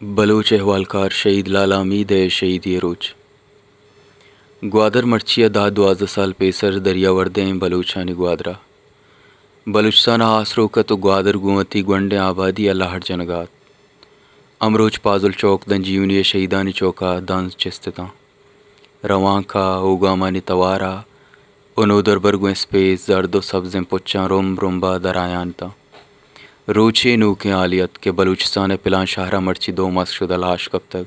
بلوچ احوالکار شہید لالا حمید ءِ شہیدی ءِ روچ۔ گوادر مرچی ءَ دہ دوازدہ سال پیسر دریاوردیں بلوچانی گوادر ءَ۔ بلوچستان ءَ آسروک ات ءُ گوادر گوں وتی گونڈیں آبادی ءَ لہڑ جنگ ءَ ات۔ ہمروچ پازل چوک داں جیونی ءِ شہیدانی چوک ءَ دنز چست اتاں۔ روانک ءَ اوگامانی توار ءَ ءُ نودربر گوں اسپیت زرد ءُ سبزیں پچاں رمب رمب ءَ درآیان اتاں۔ روچے نوکیں حالے ات کہ بلوچستان ءِ پلان شہر ءَ مرچی دو ماس شد ءَ لاش کپتگ۔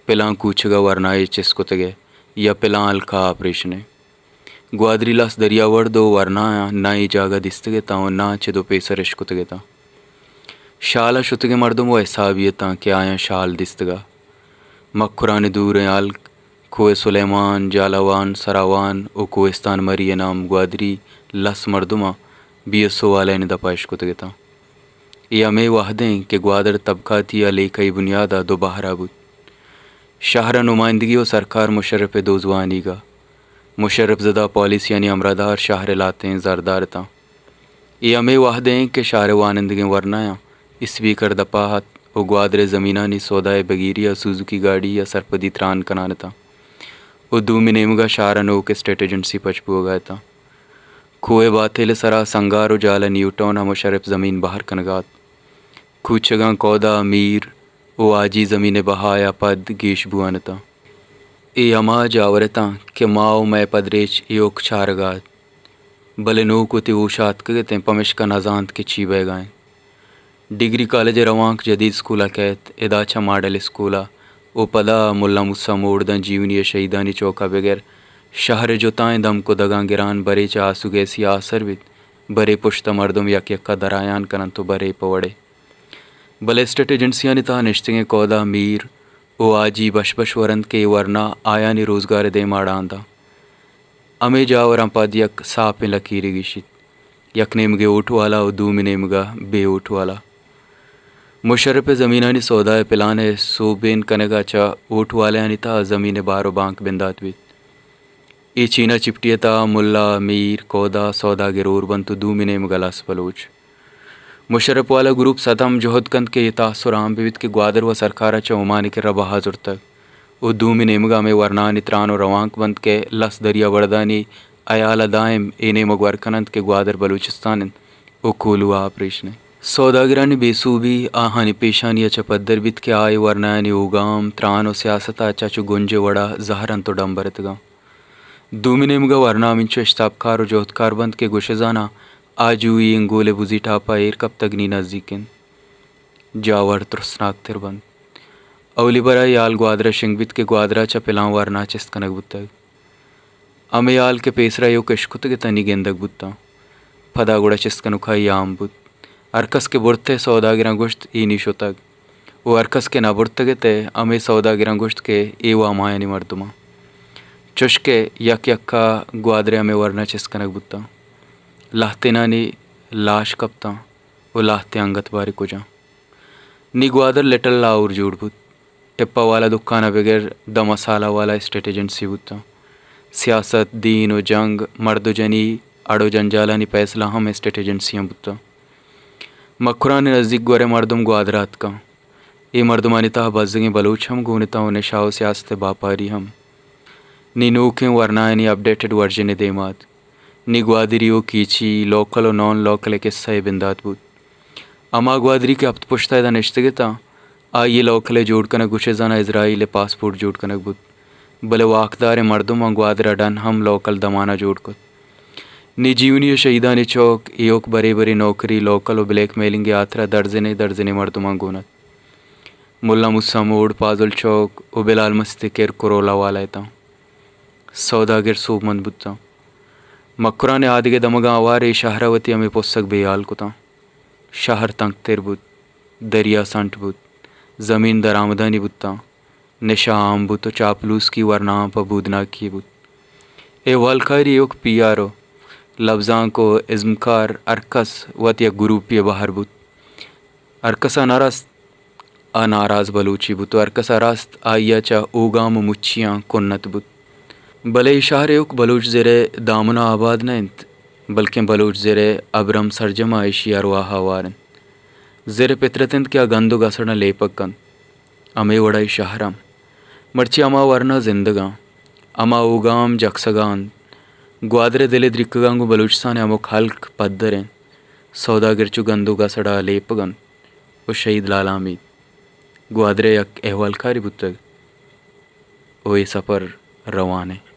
پلان کوچگ ءَ ورنایے چست کتگ ءَ یا پلان ہلک ءَ آپریشنے۔ گوادری لس دریاورد ءُ ورنایاں نہ اے جاگہ دیستگ اتاں ءُ نہ چد ءُ پیسر اشکتگ اتاں۔ شال ءَ شتگیں مردم وَ حسابی اتاں کہ آیاں شال دیستگ ءَ۔ مکران ءِ دوریں ہلک، کوہ سلیمان، جھالاوان، سراوان ءُ کوہستان مری ءِ نام گوادری لس مردماں بی ایس او والایانی دپ ءَ اشکتگ اتاں۔ اے ہمے وہد ایں کہ گوادر طبقاتی ءُ لیکہی بنیاد ءَ دوبہر ءَ بوت۔ شہر ءِ نمائندگی ءُ سرکار مشرف ءِ دوزوانیگ ءَ۔ مشرف زدہ پالیسیانی ہمراہدار شہر ءِ لہتیں زردار اتاں۔ اے ہمے وہد ایں کہ شہر ءِ وانندگیں ورنایاں اسپیکر دپ ءَ ات ءُ گوادر ءِ زمینانی سودا ءِ بگیری ءَ سوزوکی گاڑی ءَ سرپدی تران کنان اتاں ءُ دومی نیمگ ءَ شہر ءِ نوک اسٹیٹ ایجنسی پچ بوگ ءَ اتاں۔ کوہ ءِ باتیل ءِ سرا سنگار ءُ جال ءَ نیو ٹاؤن ہمشرپ زمین بہر کنگ ءَ ات۔ کوچگاں کودا، میر ءُ حاجی زمین ءِ بہا ءَ پد گیش بوان اتاں۔ اے ہما جاور اتاں کہ ما ءُ مئے پدریچ ایوک چارگ ءَ ات، بلے نوک وتی ہوش ءَ اتکگ اتیں، پمیشکا نہ زانت کہ چی بئیگ ءَ انت۔ ڈگری کالج ءِ روانک جدید اسکول ءَ کئیت، ادا چہ ماڈل اسکول ءَ ءُ پدا ملا موسی موڑ داں جیونی ءِ شہیدانی چوک ءَ بگر شہر ءِ جتائیں دمک ءُ دگاں گران، برے چہ آس ءُ گیسی ءَ آسر بیت، برے پشت ءَ مردم یک یک ءَ درآیان کن انت ءُ برے پہ وڑے۔ بلے اسٹیٹ ایجنسیانی تہا نشتگیں کودا، میر ءُ حاجی بش بش ور انت کہ اے ورنا آیانی روزگار ءِ دیم ءَ اڑاند آں۔ ہمے جاوراں پد یک ساپیں لکیرے گیشیت۔ یک نیمگے اوٹ والا ءُ دومی نیمگ ءَ بے اوٹ والا۔ مشرپ ءِ زمینانی سودا ءِ پلان ءِ سوبین کنگ ءَ چہ اوٹ والایانی تہا زمین ءِ بار ءُ بانک بندات بیت۔ اے چین ءَ چپٹی ءِ تہا ملا، میر، کودا، سوداگر ہور بنت ءُ دومی نیمگ ءَ لس بلوچ۔ مشرپ والا گروپ سد ہم جہد کنت کہ اے تاثر عام بہ بیت کہ گوادر ءَ سرکار ءَ چہ اومان ءِ کرا بہا زرتگ ءُ دومی نیمگ ءَ ہمے ورناہانی تران ءُ روانک بنت کہ لس دریاوردانی ہیال ءَ دائم اے نیمگ ور کن انت کہ گوادر بلوچستان انت ءُ کوہلو ءَ آپریشن انت۔ سوداگرانی بے سوبی آہانی پیشانی ءَ چہ پدر بیت کہ آ اے ورنایانی اوگام، تران ءُ سیاست ءَ چہ چو گنج ءِ وڑ ءَ زہر انت ءُ ڈمبر اتگ آں۔ دومی نیمگ ءَ ورنا ہمینچو اشتاپکار ءُ جہدکار بنت کہ گوشزاناں آجوئی انگول ءِ بزی ٹاپ ءَ ایر کپتگ نی نزیک انت۔ جاور ترسناک تر بنت۔ اولی برا اے ہال گوادر ءَ شنگ بیت کہ گوادر ءَ چہ پلان ورنا چست کنگ بوتگ۔ ہمے ہال کہ پیسرا ایوک اشکتگ اتاں نی گندگ بوتاں۔ پدا گڑا چست کنوکائی عام بوت۔ ہرکس کہ برت ءَ سوداگراں گوشت اے نی شتگ۔ ءُ ہرکس کہ نہ برتگ ات ءَ ہمے سوداگراں گوشت کہ اے وامایانی مردماں۔ چوشکہ یک یکا گوادر ءَ ہمے ورنا چست کنگ بوتاں۔ لہتینانی لاش کپتاں ءُ لہتیں انگت باریں کجاں۔ نی گوادر لٹل لاہور جوڑ بوت۔ ٹپہ والا دکان ءَ بگر داں مسالہ والا اسٹیٹ ایجنسی بوتاں۔ سیاست، دین ءُ جنگ، مرد ءُ جنی، اڑ ءُ جنجالانی فیصلہ ہم اسٹیٹ ایجنسیاں بوتاں۔ مکران ءِ نزیک گورے مردم گوادر ءَ اتکاں۔ اے مردمانی تہا بزگیں بلوچ ہم گون اتاں ءُ نشہ ءُ سیاست ءِ باپاری ہم۔ نی نوکیں ورنایانی اپڈیٹڈ ورژن ءِ دیما ات۔ نی گوادری ءُ کیچی، لوکل ءُ نان لوکل ءِ قصہ ءِ بندات بوت۔ ہما گوادری کہ ہپت پشت ءَ ادا نشتگ اتاں، آئی ءِ لوکل ءِ جوڑ کنگ گوشے زاناں اسرائیل ءِ پاسپورٹ جوڑ کنگ بوت، بلے واکداریں مردماں گوادر ءَ ڈن ہم لوکل دمانہ جوڑ کت۔ نی جیونی ءِ شہیدانی چوک ایوک برے برے نوکری، لوکل ءُ بلیک میلنگ ءِ ہاترا درزنے درزنے مردماں گون ات۔ ملا موسی موڑ، پازل چوک ءُ بلال مسجد ءِ کر کرولا والا اتاں۔ سوداگر سوبمند بوتاں۔ مکران ءِ آدگہ دمگاں ہوار اے شہر ءَ وتی ہمے پسگ بے ہال کتاں۔ شہر تنکتر بوت، دریا سنٹ بوت، زمین درآمدانی بوتاں، نشہ عام بوت ءُ چاپلوسکی ورناہاں پہ بودناکی بوت۔ احوالکاری ایوک پی آر او، لبزانک ءُ ازمکار ہرکس وت یک گروپے ءِ بہر بوت۔ ہرکس ءَ نہ رست آ ناراض بلوچے بوت ءُ ہرکس ءَ رست آئی ءَ چہ اوگام ءُ مچیاں کنت بوت۔ بلے اے شہر ایوک بلوچ زر ءِ دامن ءَ آباد نہ انت، بلکیں بلوچ زر ءِ ابرم سرجم ءَ ایشی ءِ ارواہ ءَ ہوار انت۔ زر فطرت انت کہ آ گند ءُ گسڑاں لیپگ کنت۔ ہمے وڑا اے شہر ہم مرچی ہما ورنا زندگاں، ہما اوگام جکسگا انت۔ گوادر ءِ دل ءِ دریکگاں گوں بلوچستان ءِ ہمک ہلک پدر انت۔ سوداگر چو گندوک ءِ سڑا لیپگ انت و شہید لالا حمید گوادر ءِ یک احوالکارے بوتگ و اے سپر روان انت۔